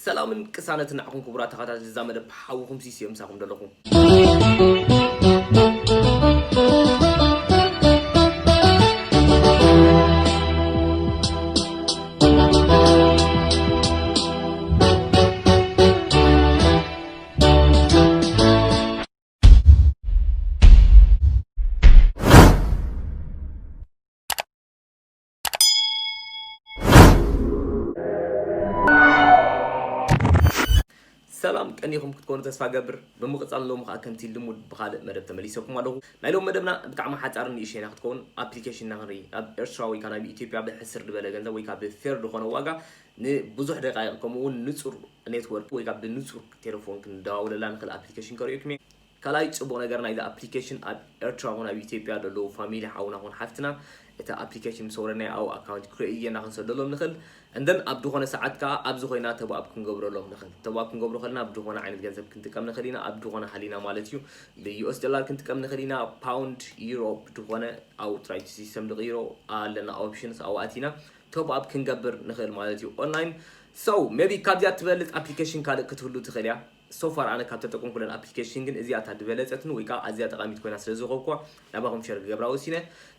ሰላምን ቅሳነትን ንዓኹም ክቡራት ተኸታተልቲ እዛ መደብ፣ ሓውኹም ሲሲ እየ ምሳኹም ዘለኹ። ሰላም ቀኒኹም ክትኮኑ ተስፋ ገብር። ብምቕጻል ሎሚ ከኣ ከምቲ ልሙድ ብኻልእ መደብ ተመሊሰኩም ኣለኹ። ናይ ሎሚ መደብና ብጣዕሚ ሓጻርን ንእሽተይና ክትከውን፣ ኣፕሊኬሽንና ክንርኢ። ኣብ ኤርትራ ወይ ከኣ ናብ ኢትዮጵያ ብሕስር ዝበለ ገንዘብ ወይ ከኣ ብፌር ዝኾነ ዋጋ ንብዙሕ ደቃይቕ፣ ከምኡ እውን ንጹር ኔትወርክ ወይ ከኣ ብንጹር ቴሌፎን ክንደዋውለላ ንኽእል ኣፕሊኬሽን ከርእየኩም እየ። ካልኣይ ጽቡቕ ነገር ናይዚ ኣፕሊኬሽን፣ ኣብ ኤርትራ ኹን ኣብ ኢትዮጵያ ዘለዉ ፋሚሊ ሓውና ኹን ሓፍትና እቲ ኣፕሊኬሽን ምስ ወረድናዮ ኣብኡ ኣካውንት ክሬት ጌርና ክንሰደሎም ንኽእል። እንደን ኣብ ዝኾነ ሰዓት ከኣ ኣብዚ ኮይና ተባብ ክንገብረሎም ንኽእል። ተባብ ክንገብሮ ከለና ኣብ ዝኾነ ዓይነት ገንዘብ ክንጥቀም ንኽእል ኢና፣ ኣብ ዝኾነ ሃሊና ማለት እዩ። ብዩኤስ ዶላር ክንጥቀም ንኽእል ኢና፣ ፓውንድ፣ ዩሮ፣ ብዝኾነ ኣብ ትራይ ሲስተም ዝቕይሮ ኣለና ኦፕሽንስ፣ ኣብኡ ኣቲና ቶፕ ኣፕ ክንገብር ንኽእል ማለት እዩ ኦንላይን። So maybe ካብዚኣ ትበልጽ ኣፕሊኬሽን ካልእ ክትህሉ ትኽእል እያ። So far ኣነ ካብ ተጠቀምኩለን ኣፕሊኬሽን ግን እዚኣ እታ ዝበለጸትን ወይ ከኣ ኣዝያ ጠቓሚት ኮይና ስለ ዝረኸብኩዋ ናባኹም ሸር ክገብራ ወሲነ።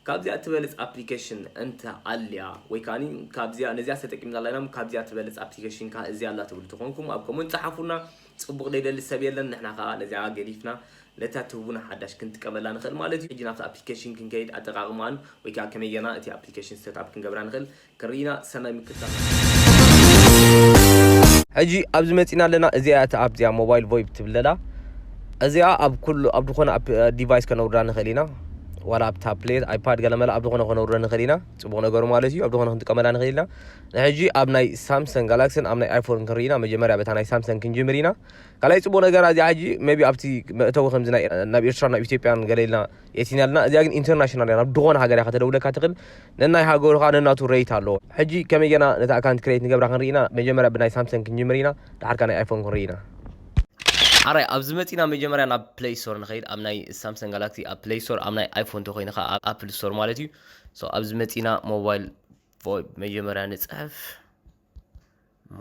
ካብዚኣ ትበልጽ ኣፕሊኬሽን እንተ ኣልያ ወይ ከኣ ካብዚኣ፣ ነዚኣ ተጠቂምና ኣለና፣ ካብዚኣ ትበልጽ ኣፕሊኬሽን ከኣ እዚኣ ኣላ ትብሉ ተኾንኩም ኣብ ኮመንት ጸሓፉና። ጽቡቕ ዘይደሊ ሰብ የለን። ንሕና ከኣ ነዚኣ ገዲፍና ነታ ትህቡና ሓዳሽ ክንጥቀመላ ንኽእል ማለት እዩ። ሕጂ ናብቲ ኣፕሊኬሽን ክንከይድ፣ ኣጠቓቕማን ወይ ከኣ ከመይ ጌርና እቲ ኣፕሊኬሽን ሴት ኣፕ ክንገብራ ንኽእል። ክርኢና፣ ሰናይ ምክትታል። ሕጂ ኣብዚ መጺና ኣለና። እዚኣ እያ እታ ኣፕ እዚኣ፣ ሞባይል ቮይፕ ትብል ዘላ። እዚኣ ኣብ ኩሉ፣ ኣብ ዝኾነ ኣፕ፣ ዲቫይስ ከነውርዳ ንኽእል ኢና። ዋላ ኣብ ታብሌት፣ ኣይፓድ፣ ገለመለ ኣብ ዝኾነ ከነውርዳ ንኽእል ኢና። ጽቡቕ ነገሩ ማለት እዩ፣ ኣብ ዝኾነ ክንጥቀመላ ንኽእል ኢና። ንሕጂ ኣብ ናይ ሳምሰንግ ጋላክሲን ኣብ ናይ ኣይፎን ክንርኢ ኢና። መጀመርያ በታ ናይ ሳምሰንግ ክንጅምር ኢና። ካልኣይ ጽቡቕ ነገር እዚኣ ሕጂ ሜቢ ኣብቲ መእተዊ ከምዚ ናይ ናብ ኤርትራ ናብ ኢትዮጵያን ገለ ኢልና የእቲና ኣለና። እዚኣ ግን ኢንተርናሽናል እያ፣ ናብ ዝኾነ ሃገር እያ ከተደውለካ ትኽእል። ነናይ ሃገሩ ኸኣ ነናቱ ሬት ኣለዎ። ሕጂ ከመይ ጌርና ነታ ኣካውንት ክሬት ንገብራ ክንርኢ ኢና። መጀመርያ ብናይ ሳምሰንግ ክንጅምር ኢና፣ ድሓር ከኣ ናይ ኣይፎን ክንርኢ ኢና። ኣራይ ኣብዚ መጺና መጀመርያ ናብ ፕለይ ስቶር ንኸይድ። ኣብ ናይ ሳምሰንግ ጋላክሲ ኣብ ፕለይ ስቶር፣ ኣብ ናይ ኣይፎን ተኾይኑ ኸኣ ኣብ ኣፕል ስቶር ማለት እዩ። So ኣብዚ መጺና ሞባይል ቮይፕ መጀመርያ ንጽሕፍ።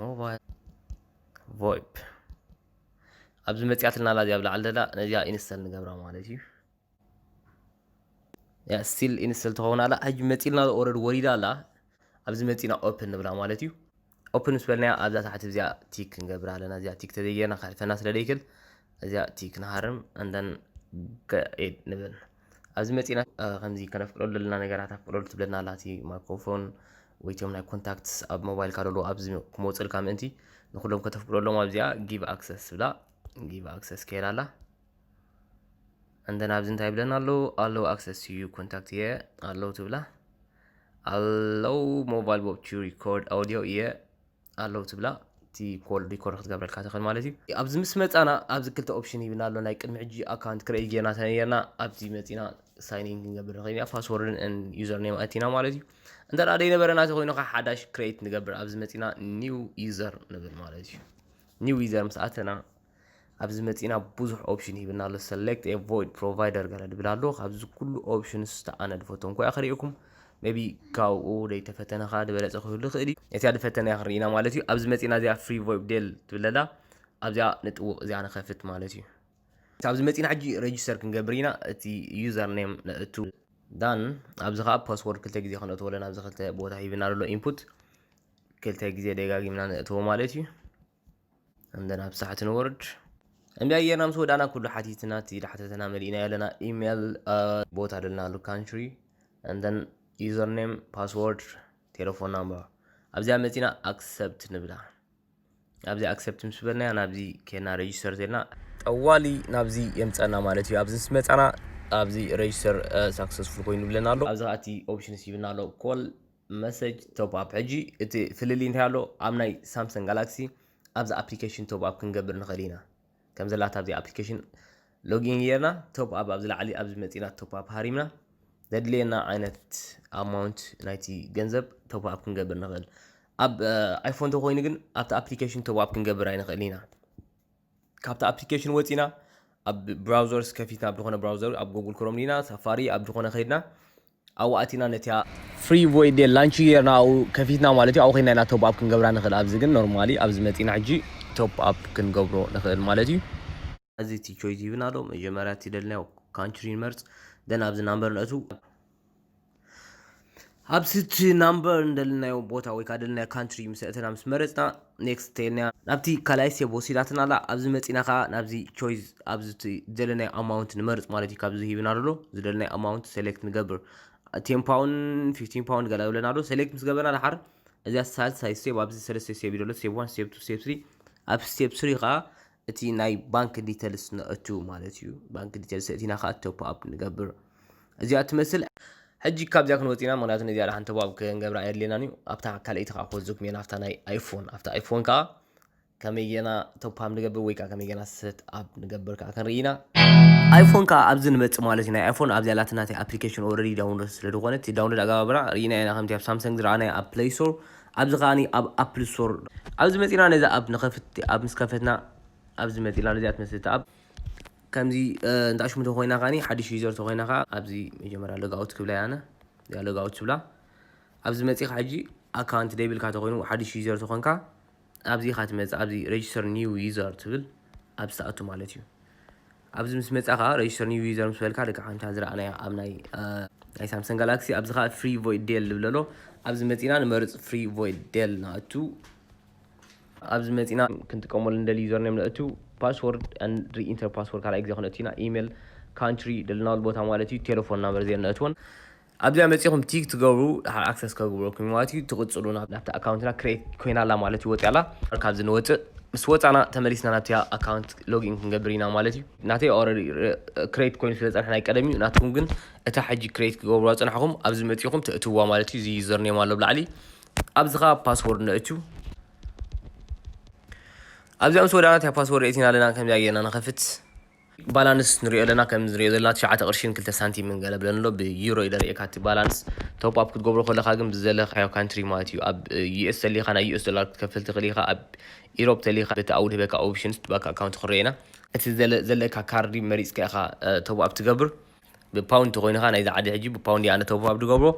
ሞባይል ቮይፕ ኣብዚ መጺኣትልና ኣላ፣ እዚኣ ኣብ ላዕሊ ዘላ ነዚኣ ኢንስተል ንገብራ ማለት እዩ። ያ ስቲል ኢንስተል ትኸውን ኣላ። ሕጂ መጺልና ኦረዲ ወሪዳ ኣላ። ኣብዚ መጺና ኦፕን ንብላ ማለት እዩ። ኦፕን ምስ በልናያ ኣብዛ ታሕቲ እዚኣ ቲክ ክንገብር ኣለና። እዚኣ ቲክ ተዘይጌርና ከሕልፈና ስለ ዘይክእል እዚኣ ቲክ ንሃርም፣ and then go ahead ንብል። ኣብዚ መጺና፣ እ፣ ከምዚ ከነፍቅደሉ ዘለና ነገራት ኣፍቅደሉ ትብለና ኣላ። እቲ ማይክሮፎን ወይ እቶም ናይ ኮንታክትስ ኣብ ሞባይልካ ዘለዉ ኣብዚ ክመጹልካ ምእንቲ ንኹሎም ከተፍቅደሎም ኣብዚኣ ጊቭ ኣክሰስ ትብላ። ጊቭ ኣክሰስ ከይዳ ኣላ። And then ኣብዚ እንታይ ይብለና ኣሎ? ኣለው ኣክሰስ ዩ ኮንታክት እየ ኣለው ትብላ። ኣለው ሞባይል ቮይፕ ቱ ሪኮርድ ኣውዲዮ እየ ኣለው ትብላ። እቲ ኮል ሪኮርድ ክትገብረልካ ትኽእል ማለት እዩ። ኣብዚ ምስ መጻና ኣብዚ ክልተ ኦፕሽን ሂብና ኣሎ። ናይ ቅድሚ ሕጂ ኣካውንት ክሬት ጌርና ተነየርና ኣብዚ መጺና ሳይን ኢን ክንገብር ንኽእል ኢና። ፓስወርድን ን ዩዘር ኔም ኣቲና ማለት እዩ። እንተ ደኣ ዘይነበረና ተኾይኑ ኸዓ ሓዳሽ ክሬት ንገብር። ኣብዚ መጺና ኒው ዩዘር ንብል ማለት እዩ። ኒው ዩዘር ምስ ኣተና ኣብዚ መጺና ብዙሕ ኦፕሽን ሂብና ኣሎ። ሰሌክት ኤ ቮይፕ ፕሮቫይደር ገለ ድብል ኣሎ። ካብዚ ኩሉ ኦፕሽንስ እታ ኣነ ድፈተንኩ እያ ከርእየኩም። ሜቢ ካብኡ ደይተፈተነ ኸኣ ድበለጸ ክህሉ ይኽእል እዩ። እቲኣ ድፈተነ እያ ክንርኢ ኢና ማለት እዩ። ኣብዚ መጺና እዚኣ ፍሪ ቮይፕ ዴል ትብል ኣላ። ኣብዚኣ ንጥውቕ፣ እዚኣ ንኸፍት ማለት እዩ። ኣብዚ መጺና ሕጂ ሬጅስተር ክንገብር ኢና። እቲ ዩዘር ኔም ነእቱ። ዳን ኣብዚ ኸኣ ፓስወርድ ክልተ ግዜ ክነእትዎ ኣለና። ኣብዚ ክልተ ቦታ ሂብና ዘሎ ኢንፑት ክልተ ግዜ ደጋጊምና ነእትዎ ማለት እዩ። And then ኣብ ሳሕቲ ንወርድ። እምቢ ኣየና ምስ ወዳና ኩሉ ሓቲትና፣ እቲ ድሓተተና መሊእና ኣለና። ኢሜል፣ እ፣ ቦታ ደልና ኣሉ ካንትሪ፣ and then ዩዘር ኔም፣ ፓስወርድ፣ ቴሌፎን ናምበር። ኣብዚኣ መጺና ኣክሰፕት ንብላ። ኣብዚ ኣክሰፕት ምስ በልናያ ናብዚ ኬና ሬጅስተር ዜልና ጠዋሊ ናብዚ የምጸና ማለት እዩ። ኣብዚ ምስ መጻና ኣብዚ ሬጅስተር፣ እ፣ ሳክሰስፉል ኮይኑ ይብለና ኣሎ። ኣብዚ ኸኣ እቲ ኦፕሽንስ ይብልና ኣሎ። ኮል፣ መሰጅ፣ ቶፕ ኣፕ። ሕጂ እቲ ፍልልይ እንታይ ኣሎ? ኣብ ናይ ሳምሰንግ ጋላክሲ ኣብዚ ኣፕሊኬሽን ቶፕ ኣፕ ክንገብር ንኽእል ኢና። ከም ዘላታ ኣብዚ ኣፕሊኬሽን ሎጊን ጌርና ቶፕ ኣፕ ኣብዚ ላዕሊ ኣብዚ መጺና ቶፕ ኣፕ ሃሪምና ዘድልየና ዓይነት ኣማውንት ናይቲ ገንዘብ ቶፕ ኣፕ ክንገብር ንኽእል። ኣብ፣ እ፣ ኣይፎን ተኾይኑ ግን ኣብቲ ኣፕሊኬሽን ቶፕ ኣፕ ክንገብር ኣይንኽእል ኢና። ካብቲ ኣፕሊኬሽን ወጺና ኣብ ብራውዘርስ ከፊትና ኣብ ዝኾነ ብራውዘር ኣብ ጉግል ክሮም ዲና ሳፋሪ ኣብ ዝኾነ ከይድና ኣብኡ ኣቲና ነቲያ free void deal launch ጌርና ኣብኡ ከፊትና ማለት እዩ። ኣብኡ ኮይና ኢና top up ክንገብራ ንኽእል። ኣብዚ ግን normally ኣብዚ መጺና ሕጂ top up ክንገብሮ ንኽእል ማለት እዩ። እዚ እቲ choice ይብና ኣሎ። መጀመርያ እቲ ደልናዮ country ንመርጽ፣ then ኣብዚ number ነእቱ። ኣብዚ እቲ number እንደልናዮ ቦታ ወይ ከዓ ደልናዮ country ምስ ኣእተና ምስ መረጽና next ተልና ናብቲ ካልኣይ step ወሲዳትና ኣላ። ኣብዚ መጺና ከዓ ናብዚ choice ኣብዚ እቲ ደለናዮ amount ንመርጽ ማለት እዩ። ካብዚ ሂብና ኣሎ ዝደለናዮ amount select ንገብር። ten pound፣ fifteen pound ገለ ብለና ኣሎ። Select ምስ ገበርና ድሓር እዚኣ ሳልሳይ step ኣብዚ ሰለስተ step እዩ ዘሎ። Step one፣ step two፣ step three። ኣብ step three ከዓ እቲ ናይ ባንክ details ነእቱ ማለት እዩ። ባንክ details እቲና ከዓ top up ንገብር። እዚኣ ትመስል። ሕጂ ካብዚኣ ክንወፂና፣ ምክንያቱ ነዚኣ ደሓን top up ክንገብራ ኣየድልየናን እዩ። ኣብታ ካልኣይቲ ከዓ ክወስደኩም እየ፣ ናብታ ናይ ኣይፎን። ኣብታ ኣይፎን ከዓ ከመይ ጌና top up ንገብር ወይ ከዓ ከመይ ጌና set up ንገብር ከዓ ክንርኢ ኢና። ኣይፎን ከዓ ኣብዚ ንመፅእ ማለት እዩ። ናይ ኣይፎን ኣብዚኣ ላትና ናተይ application already download ስለ ዝኾነ እቲ download ኣገባብራ ርኢና ኢና፣ ከምቲ ኣብ ሳምሰንግ ዝረኣናዮ ኣብ play store፣ ኣብዚ ከዓ ኣብ apple store። ኣብዚ መፂና ነዚ ኣብ ንኸፍት፣ ኣብ ምስ ከፈትና ኣብዚ መፂና ነዚኣ ትመስል ኣብ ከምዚ እንዳ ሽሙ ተኮይና ከዓኒ ሓድሽ user ተኮይና ከዓ ኣብዚ መጀመርያ log out ክብላ እያ። ኣነ እዚኣ log out ትብላ። ኣብዚ መፂኻ ሕጂ account ደይብልካ ተኮይኑ ሓድሽ user ተኮንካ ኣብዚ ኢኻ ትመፅእ። ኣብዚ register new user ትብል ኣብዚ ትኣቱ ማለት እዩ። ኣብዚ ምስ መፃኻ register new user ምስ በልካ ደቂ ሓንታ ዝረኣናያ ኣብ ናይ ናይ ሳምሰንግ ጋላክሲ ኣብዚ ከዓ free void deal ዝብል ኣሎ። ኣብዚ መፂና ንመርፅ free void deal ንኣቱ። ኣብዚ መፂና ክንጥቀመሉ እንደሊ username ነእቱ፣ password and re-enter password ካልኣይ ግዜ ክነእቱ ኢና። Email፣ country፣ ደለናሉ ቦታ ማለት እዩ፣ ቴሌፎን ናምበር እዚአን ነእትወን። ኣብዚኣ መፂኹም ቲክ ትገብሩ ድሓር access ከግብረኩም ማለት እዩ። ትቕፅሉ ናብታ ኣካውንትና create ኮይና ኣላ ማለት እዩ። ወፂኣላ። ካብዚ ንወፅእ፣ ምስ ወፃና ተመሊስና ናብቲያ ኣካውንት login ክንገብር ኢና ማለት እዩ። ናተይ already create ኮይኑ ስለ ዝፀንሐ ናይ ቀደም እዩ። ናትኩም ግን እታ ሕጂ create ክገብሩዋ ፀናሕኹም ኣብዚ መፂኹም ተእትውዋ ማለት እዩ። እዚ username ኣሎ ብላዕሊ፣ ኣብዚ ከዓ password ነእትዩ። ኣብዚኣ ምስ ወዳና እታ password የእቲና ኣለና። ከምዚኣ ጌርና ንኸፍት። ባላንስ ንሪኦ ኣለና። ከም ንሪኦ ዘለና ትሽዓተ ቅርሽን ክልተ ሳንቲምን ገለ ብለን ኣሎ። ብዩሮ እዩ ደርእየካ እቲ ባላንስ። Top up ክትገብሮ ከለኻ ግን ብዝደለኻዮ ካንትሪ ማለት እዩ። ኣብ US ተሊኻ ናይ US ዶላር ክትከፍል ትኽእል ኢኻ። ኣብ ኢሮፕ ተሊኻ በቲ ኣብኡ ዝህበካ ኦፕሽንስ ባንክ ኣካውንት ክንሪኦ ኢና። እቲ ዘለ-፣ ዘለካ ካርዲ መሪፅካ ኢኻ top up ትገብር። ብፓውንድ ተኮይንኻ ናይዚ ዓዲ ሕጂ ብፓውንድ እየ ኣነ top up ዝገብሮ።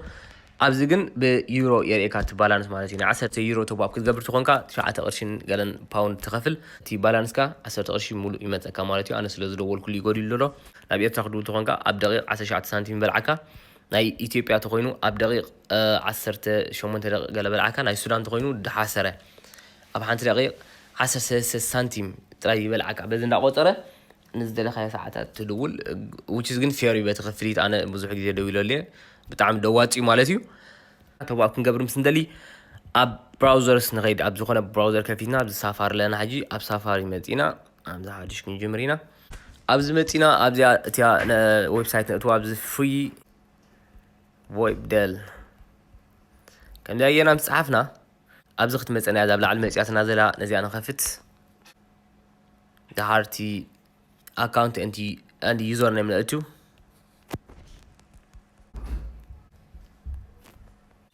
ኣብዚ ግን ብዩሮ የርእየካ እቲ ባላንስ ማለት እዩ። ንዓሰርተ ዩሮ top up ክትገብር ተኾንካ ትሽዓተ ቅርሽን ገለን ፓውንድ ትኸፍል። እቲ ባላንስካ ዓሰርተ ቅርሺ ሙሉእ ይመፀካ ማለት እዩ። ኣነ ስለ ዝደወልኩሉ ይጎዲሉ ዘሎ። ናብ ኤርትራ ክትድውል ተኾንካ ኣብ ደቂቕ ዓሰርተ ትሽዓተ ሳንቲም ይበልዓካ። ናይ ኢትዮጵያ ተኾይኑ ኣብ ደቂቕ ዓሰርተ ሸሞንተ ደቂቕ ገለ በልዓካ። ናይ ሱዳን ተኾይኑ ድሓሰረ ኣብ ሓንቲ ደቂቕ ዓሰርተ ሰለስተ ሳንቲም ጥራይ ይበልዓካ። በዚ እንዳቆፀረ ንዝደለኻዮ ሰዓታት ትድውል፣ which is ግን ፌር እዩ በቲ ክፍሊት። ኣነ ብዙሕ ግዜ ደዊለሉ እየ። ብጣዕሚ ደዋፂ እዩ ማለት እዩ። Top up ክንገብር ምስ እንደሊ ኣብ ብራውዘርስ ንኸይድ። ኣብ ዝኾነ ብራውዘር ከፊትና ኣብዚ ሳፋሪ ኣለና። ሕጂ ኣብ ሳፋሪ መፂና ኣብዚ ሓድሽ ክንጅምር ኢና። ኣብዚ መፂና ኣብዚኣ እቲያ ነ-፣ ዌብሳይት ነእትዋ ኣብዚ free void deal ከምዚኣ ጌርና ምስ ፀሓፍና ኣብዚ ክትመፀና እያ። ኣብ ላዕሊ መፂኣትና ዘላ ነዚኣ ንኸፍት። ድሓርቲ ኣካውንት and username ነእቱ።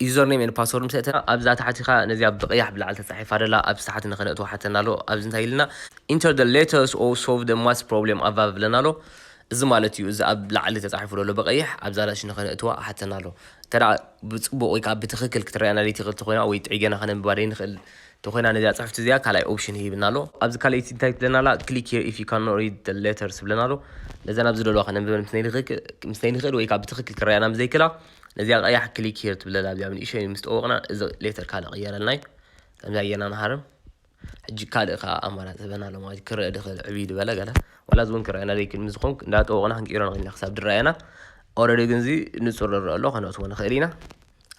Username and password ምስ ኣእተና ኣብዛ ታሕቲኻ ነዚኣ ብቐያሕ ብላዕሊ ተፃሒፋ ደላ ኣብዚ ታሕቲ ንኸነእትዋ ሓተና ኣሎ። ኣብዚ እንታይ ኢልና? Enter the letters or solve the math problem above ብለና ኣሎ። እዚ ማለት እዩ፣ እዚ ኣብ ላዕሊ ተፃሒፉ ዘሎ ብቐይሕ ኣብዛ ዳሽ ንኸነእትዋ ሓተና ኣሎ። እንተ ደኣ ብፅቡቕ ወይ ከዓ ብትኽክል ክትረኣየና ዘይትኽእል ተኾይና ወይ ጥዒ ጌና ከነንብባ ዘይንኽእል ተኾይና ነዚኣ ፅሕፍቲ እዚኣ ካልኣይ ኦፕሽን ይህብና ኣሎ። ኣብዚ ካልኣይቲ እንታይ ትብለና ኣላ? Click here if you cannot read the letters ብለና ኣሎ። ነዛ ናብ ዝደልዋ ከነንብበን ምስ ናይ ንኽእል፣ ምስ ናይ ንኽእል ወይ ከዓ ብትኽክል ክረኣየና ምስ ዘይክእላ ነዚኣ ቀያሕ click here ትብለላ። ኣብዚኣ ብንእሽተይ ምስ ጠወቕና እዚ ሌተር ካልእ ቀየረልና እዩ። ከምዚኣ ጌርና ንሃርም። ሕጂ ካልእ ከዓ ኣማራፂ ህበና ኣሎ ማለት እዩ። ክረአ ድኽእል ዕብይ ዝበለ ገለ ዋላ እዚ እውን ክረአየና ዘይክእል ምስ ዝኾን እንዳጠወቕና ክንቅይሮ ንኽእል ኢና ክሳብ ድረአየና። ኦረዲ ግን እዚ ንፁር ዝረአ ኣሎ ከነእትዎ ንኽእል ኢና።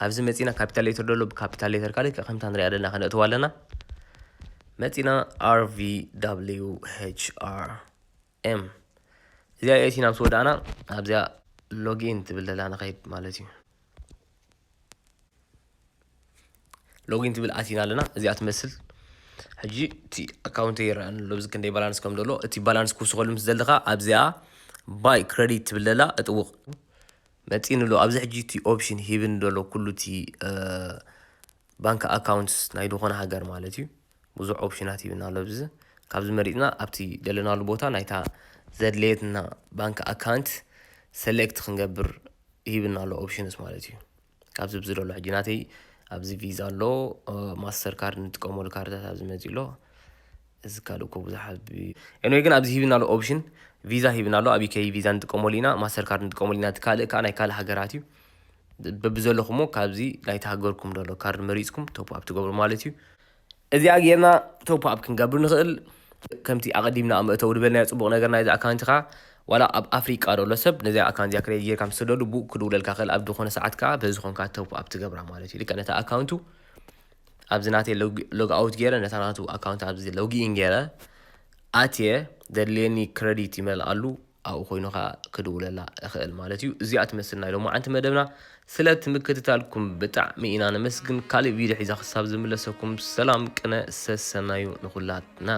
ኣብዚ መፂና ካፒታል ሌተር ደሎ ብካፒታል ሌተር ካልእ ከምታ ንሪኣ ዘለና ከነእትዋ ኣለና። መፂና R V W H R M እዚኣ የእቲና ምስ ወዳእና ኣብዚኣ ሎጊን ትብል ደላ ንኸይድ ማለት እዩ። ሎጊን ትብል ኣቲና ኣለና። እዚኣ ትመስል። ሕጂ እቲ ኣካውንት ይረኣየኒ ኣሎ፣ እዚ ክንደይ ባላንስ ከም ዘሎ። እቲ ባላንስ ክውስኸሉ ምስ ዘለኻ ኣብዚኣ ባይ ክረዲት ትብል ዘላ እጥውቕ መፂን ኣሎ። ኣብዚ ሕጂ እቲ ኦፕሽን ሂብን ዘሎ ኩሉ እቲ፣ እ፣ ባንክ ኣካውንትስ ናይ ዝኾነ ሃገር ማለት እዩ። ብዙሕ ኦፕሽናት ሂብና ኣሎ። ኣብዚ ካብዚ መሪፅና ኣብቲ ዘለናሉ ቦታ ናይታ ዘድለየትና ባንክ ኣካውንት ሰሌክት ክንገብር ሂብና ኣሎ options ማለት እዩ። ካብዚ ብዚ ዘሎ ሕጂ ናተይ ኣብዚ ቪዛ ኣሎ፣ ማስተር ካርድ ንጥቀመሉ ካርድታት ኣብዚ መፂ ኣሎ። እዚ ካልእ እኮ ብዙሕ anyway ግን ኣብዚ ሂብና ኣሎ option፣ ቪዛ ሂብና ኣሎ። ኣብ ዩኬ ቪዛ ንጥቀመሉ ኢና፣ ማስተር ካርድ ንጥቀመሉ ኢና። እቲ ካልእ ከዓ ናይ ካልእ ሃገራት እዩ። በብዘለኹሞ ካብዚ ናይቲ ሃገርኩም ዘሎ ካርድ መሪፅኩም top up ትገብሩ ማለት እዩ። እዚኣ ጌርና top up ክንገብር ንኽእል። ከምቲ ኣቐዲምና ኣብ መእተዊ ዝበልናዮ ፅቡቕ ነገር ናይዚ ኣካውንቲ ከዓ ዋላ ኣብ ኣፍሪቃ ዘሎ ሰብ ነዚኣ ኣካውንቲ እዚኣ ክሬት ጌርካ ምስ ትደሉ ብኡ ክድውለልካ ክእል። ኣብ ዝኾነ ሰዓት ከዓ በዚ ኾንካ top up ትገብራ ማለት እዩ። ልክዕ ነታ ኣካውንቱ ኣብዚ ናተይ log out ገይረ ነታ ናቱ ኣካውንት ኣብዚ login ገይረ ኣትየ ዘድልየኒ ክረዲት ይመልኣሉ ኣብኡ ኮይኑ ከዓ ክድውለላ እኽእል ማለት እዩ። እዚኣ ትመስል ናይ ሎማዓንቲ መደብና። ስለ እቲ ምክትታልኩም ብጣዕሚ ኢና ነመስግን። ካልእ ቪድዮ ሒዛ ክሳብ ዝምለሰኩም ሰላም ቅነ ሰሰናዩ ንኹላትና።